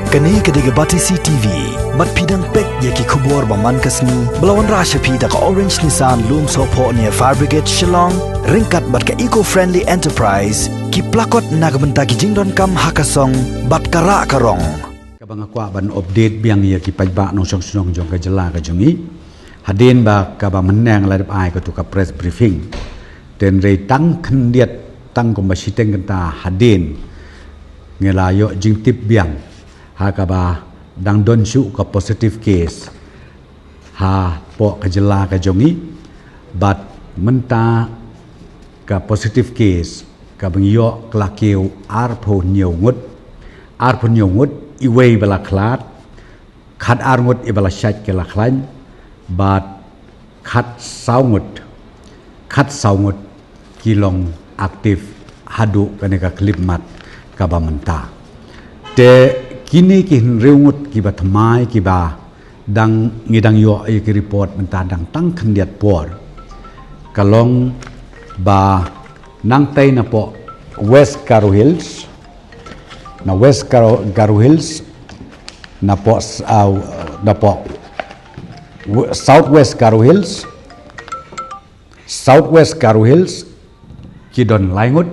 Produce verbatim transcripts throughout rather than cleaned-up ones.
Kane ka dei ka Batesi T V. Bad phi dang peit ïa ki khubor ba man ka sngi ba la wanrah sha phi da ka Orange Nissan, Lumsohphoh near Fire Brigade, Shillong, ryngkat bad ka Eco Friendly Enterprise, ki plakot na ka bynta ki jingdonkam ha ka song bad ka rah ka rong. Kaba nga kwah ban update biang ïa ki paidbah nongshong shnong jong ka jylla ka jong ngi. Hadien ba kaba mynne nga la dep ai katto ka press briefing, hynrei tang khyndiat, tang kumba shiteng kynta hadien, ngi la ïoh jingtip biang ha kaba dang don shuh ka positive case hapoh ka jylla ka jong ngi. Bad mynta ka positive case kaba ngi ïoh ka la kiew arphew hynñiew ngut. Arphew hynñiew ngut, iwei ba la khlad, khatar ngut iba la shait ki la khlaiñ, bad khatsaw ngut, khatsaw ngut ki long active haduh kane ka khyllipmat kaba mynta. Te kine ki hynriew ngut kiba thymmai kiba dang, ngi dang ïoh ïa ki report mynta dang tang khyndiat por, ka long ba nangtei napoh West Garo Hills, na West Garo, Garo Hills, napoh s-, ah, napoh w-, South West Garo Hills, South West Garo Hills ki don lai ngut,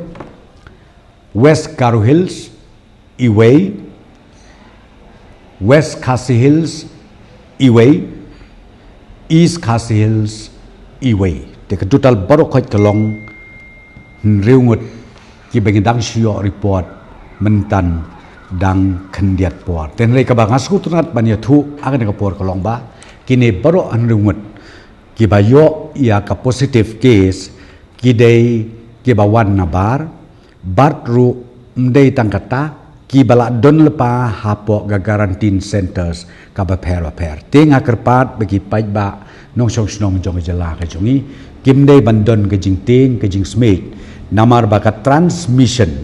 West Garo Hills iwei, West Khasi Hills iwei, East Khasi Hills iwei. Te ka total baroh khoit ka long hynriew ngut kiba ngi dang shu ïoh report mynta dang khyndiat por. Te hynrei kaba nga sngewtynnat ban ïathuh ha kane ka por ka long ba kine baroh hynriew ngut kiba ïoh ïa ka positive case ki dei kiba wan nabar, bad ruh ym dei tang kata, kiba la don lypa hapoh ka quarantine centers kaba pher bapher. Te nga kyrpad ba ki paidbah nongshong shnong jong ka jylla ka jong ngi, kim dei ban don ka jingtieng ka jingsmiej, namar ba ka transmission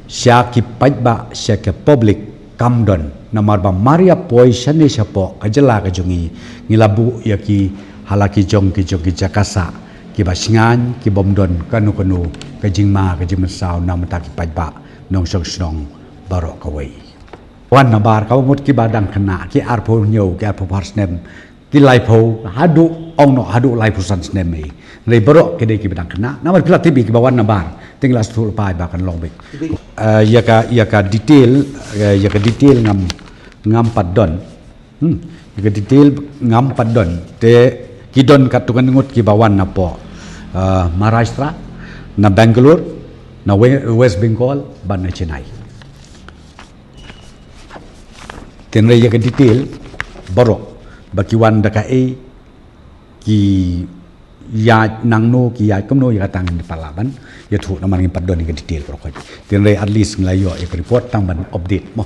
sha ki paidbah, sha ka public, kam don. Namar ba mar ïa poi shane shapoh ka jylla ka jong ngi, ngi la buh ïa ki ha la ki jong ki jong ki jaka sah kiba shngaiñ, kibym don kano kano ka jingma ka jingmynsaw na ka bynta ki paidbah nongshong shnong baroh kawei. Wan nabar kaba mut kiba dang khynnah, ki arphew hynñiew, ki arphew phra snem, ki laiphew, haduh ong noh haduh laiphew san snem hi. Hynrei baroh ki dei kiba dang khynnah. Namar phi la tip ïa kiba wan nabar, te ngi la sngewthuh lypa ba kan long beit. Eh, ïa ka, ïa ka detail, eh, ïa ka detail ngam, ngam pat don. Hmm. Ïa ka detail ngam pat don. Te ki don katto katne ngut kiba wan napoh, eh, Maharashtra, na Bangalore, na We-, West Bengal, bad na Chennai. Te hynrei ïa ka detail baroh, ba ki wan da kaei, ki ïaid nangno, ki ïaid kumno, ïa kata ngin ym pat lah ban ïathuh namar ngim pat don ïa ka detail baroh khoit. Te hynrei at least ngi la ïoh ïa ka report tang ban update mo.